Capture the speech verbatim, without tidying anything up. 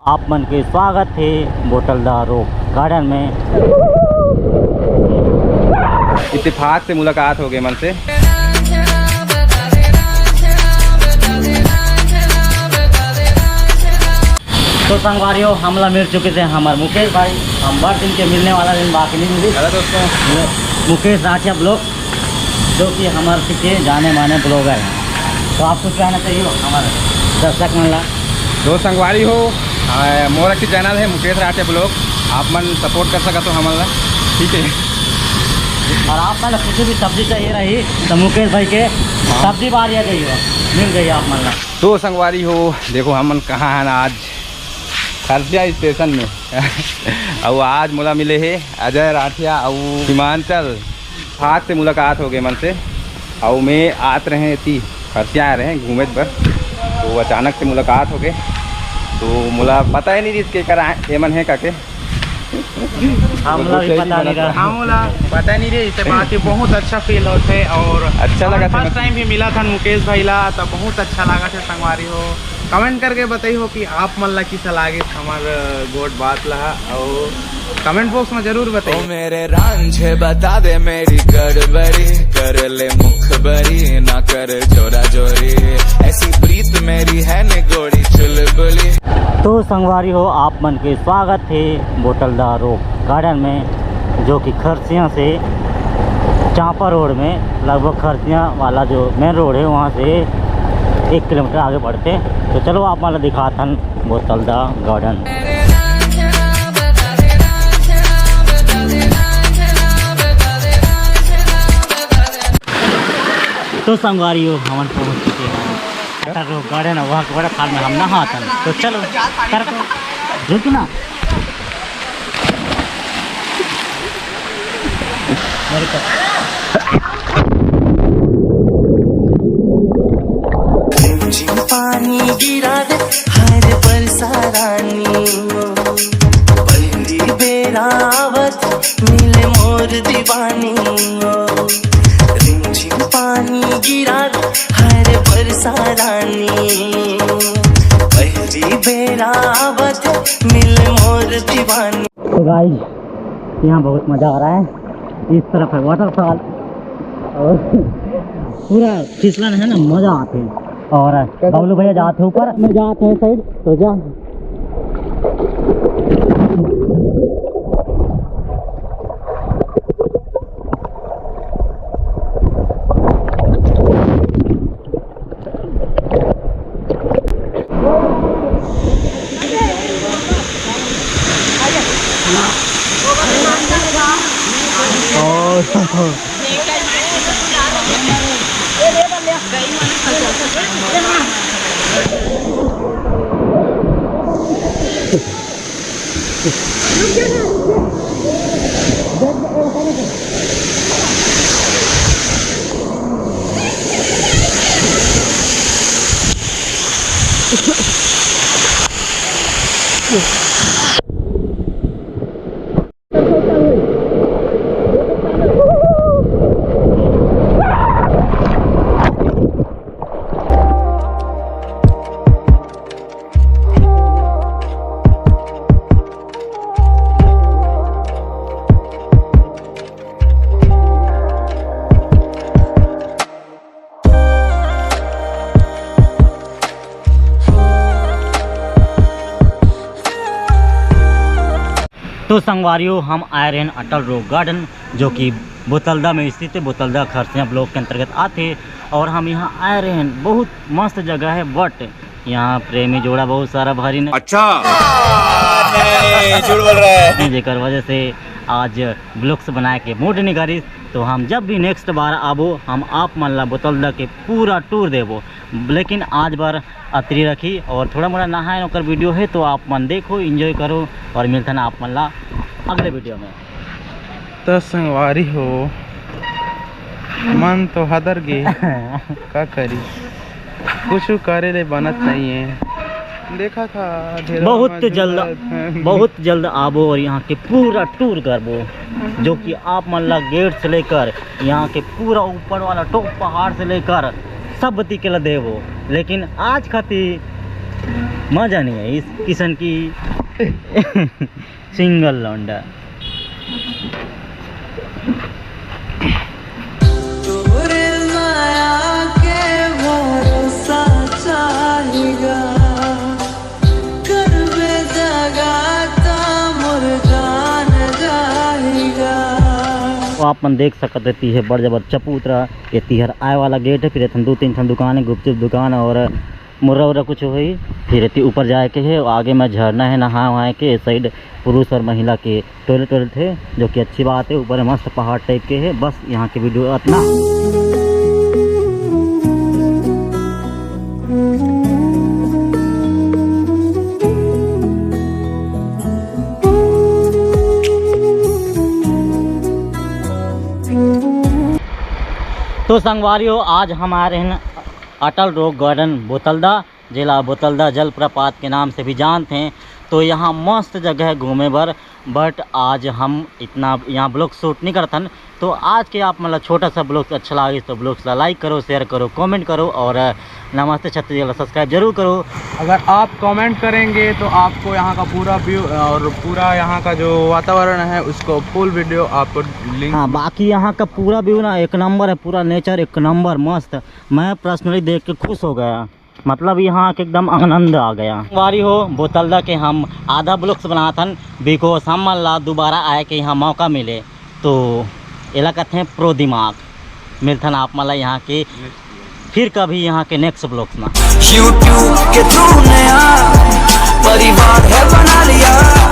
आप मन के स्वागत हे बोतलदा रॉक गार्डन में। इत्तेफाक से मुलाकात हो गए मन से। तो संगवारियों, हमला मिल चुके थे हमारे मुकेश भाई। हम बड़ दिन के मिलने वाला दिन बाकी नहीं मिली। हेलो दोस्तों। मुकेश राठिया ब्लॉग, जो कि हमारे के जाने माने ब्लॉगर हैं। तो आप कुछ कहना चाहिए हमारे दर्शक मन ला? तो संगवारी हो, आ, मोर एक चैनल है मुकेश राठिया ब्लॉग, आप मन सपोर्ट कर सकत हो हमन ला, ठीक है। और आप मन ला कुछ भी सब्जी चाहिए रही तो मुकेश भाई के सब्जी बार आ जाइए, मिल जाइए आप मन ला। तो संगवारी हो, देखो हमन कहाँ हैं आज, खरसिया स्टेशन में। अउ आज मोला मिले हे अजय राठिया अउ हिमांचल। हाथ से मुलाकात हो गए मन से, अउ मैं आत रहे थी खरसिया आए रहे घूमे बर, तो अचानक से मुलाकात हो गए। तो मोला पता ही नहीं रिहिस के करा एमन है काके। हमला भी पता नहीं रहा। हमला पता नहीं रहे, इसे बात ही बहुत अच्छा फील होते और अच्छा लगा था फर्स्ट टाइम भी मिला था मुकेश भाई ला, तो बहुत अच्छा लगा था संगवारी हो। कमेंट करके बताई हो कि आप मन ला किसा लागे हमर गोठ बात ला, अउ कमेंट बॉक्स में जरूर बताई। ओ मेरे रांझे बता दे मेरी गड़बड़ी, कर ले मुखबरी ना कर जोरा जोरी, ऐसी प्रीत मेरी है निगोड़ी चुलबुली। तो संगवारी हो, आप मन के स्वागत है बोतलदा रॉक गार्डन में, जो कि खरसिया से चांपा रोड में, लगभग खरसिया वाला जो मेन रोड है वहाँ से एक किलोमीटर आगे बढ़ते। तो चलो आप मन ला दिखाथन बोतलदा गार्डन। तो संगवारी हो, हमन पहुँच चुके हैं अटल रॉक गार्डन, वहाँ के बड़ा फाल में हम नहाथन। तो चलो कर दो, रुक ना। रिमझिम पानी गिरा दे, हाय रे बरसा रानी, पहली बेर आवत मिले मोर दीवानी। रिमझिम पानी गिरा दे, हाय रे बरसा रानी, पहली बेर आवत मिले मोर दीवानी। तो गाइस, यहाँ बहुत मज़ा आ रहा है। इस तरफ है वाटरफॉल और पूरा फिसलन है ना, मज़ा आते हैं। और बबलू भैया जाते हैं ऊपर, मैं जाते हैं साइड, तो जा। तो संगवारियों, हम आए रहेन अटल रॉक गार्डन, जो कि बोतलदा में स्थित है, बोतलदा खरसिया ब्लॉक के अंतर्गत आते। और हम यहाँ आए रहेन, बहुत मस्त जगह है, बट यहाँ प्रेमी जोड़ा बहुत सारा भारी ने अच्छा। नहीं, झूठ बोल रहा है। जेकर वजह से आज ब्लॉग्स बनाए के मूड नहीं करिस। तो हम जब भी नेक्स्ट बार आबो, हम आप मन ला बोतलदा के पूरा टूर देबो, लेकिन आज बार अतरी रखी और थोड़ा मोड़ा नहाए ओकर वीडियो है, तो आप मन देखो, एंजॉय करो और मिलथन आप मन ला अगले वीडियो में। त संगवारी हो, मन तो हदर गे, का करी, कुछ करे ले बनत नहीं है। देखा था ढेर बहुत मजूर जल्द, है। बहुत जल्द आबो और यहाँ के पूरा टूर करबो, जो कि आप मन ला गेट से लेकर यहाँ के पूरा ऊपर वाला टॉप पहाड़ से लेकर सब बती के ला देबो। लेकिन आज खातिर मजा नहीं है इस किशन की। सिंगल लौंडा। तोरे माया के भरोसा चाहिगा, घर में जगह ता मोर जान जाएगा। तो आप मन देख सकत हे, तीहे बड़ जबर चबूतरा, ये तीहर आए वाला गेट है। फिर एठन दो तीन ठन दुकान है, गुपचुप दुकान और मुर्रा उर्रा कुछ होही। फिर एती ऊपर जाए के है, आगे में झरना है, नहाए वहाए के। इस साइड पुरुष और महिला के टॉयलेट वॉयलेट है, जो कि अच्छी बात है। ऊपर मस्त पहाड़ टाइप के है। बस यहाँ के वीडियो इतना। तो संगवारी हो, आज हम आ रहे हैं अटल रॉक गार्डन बोतलदा, जेला बोतलदा जलप्रपात के नाम से भी जानते हैं। तो यहाँ मस्त जगह है घूमे बर, बट आज हम इतना यहाँ ब्लॉग शूट नहीं करथन। तो आज के आप मतलब छोटा सा ब्लॉग अच्छा लागे तो ब्लॉग ला लाइक करो, शेयर करो, कमेंट करो और नमस्ते छत्तीसगढ़ सब्सक्राइब जरूर करो। अगर आप कमेंट करेंगे तो आपको यहाँ का पूरा व्यू और पूरा यहाँ का जो वातावरण है उसको फुल वीडियो आपको लिंक। हाँ, बाकी यहाँ का पूरा व्यू ना एक नंबर है, पूरा नेचर एक नंबर मस्त। मैं पर्सनली देख के खुश हो गया, मतलब यहाँ के एकदम आनंद आ गया। वारी हो बोतलदा के हम आधा ब्लॉग्स बनाथन, बिकॉज हम मन ला दोबारा आए के यहाँ मौका मिले, तो एला कथे प्रो दिमाग। मिलथन आप मन ला यहाँ के फिर कभी यहाँ के नेक्स्ट ब्लॉग्स में। YouTube के थ्रू नया परिवार है बना लिया।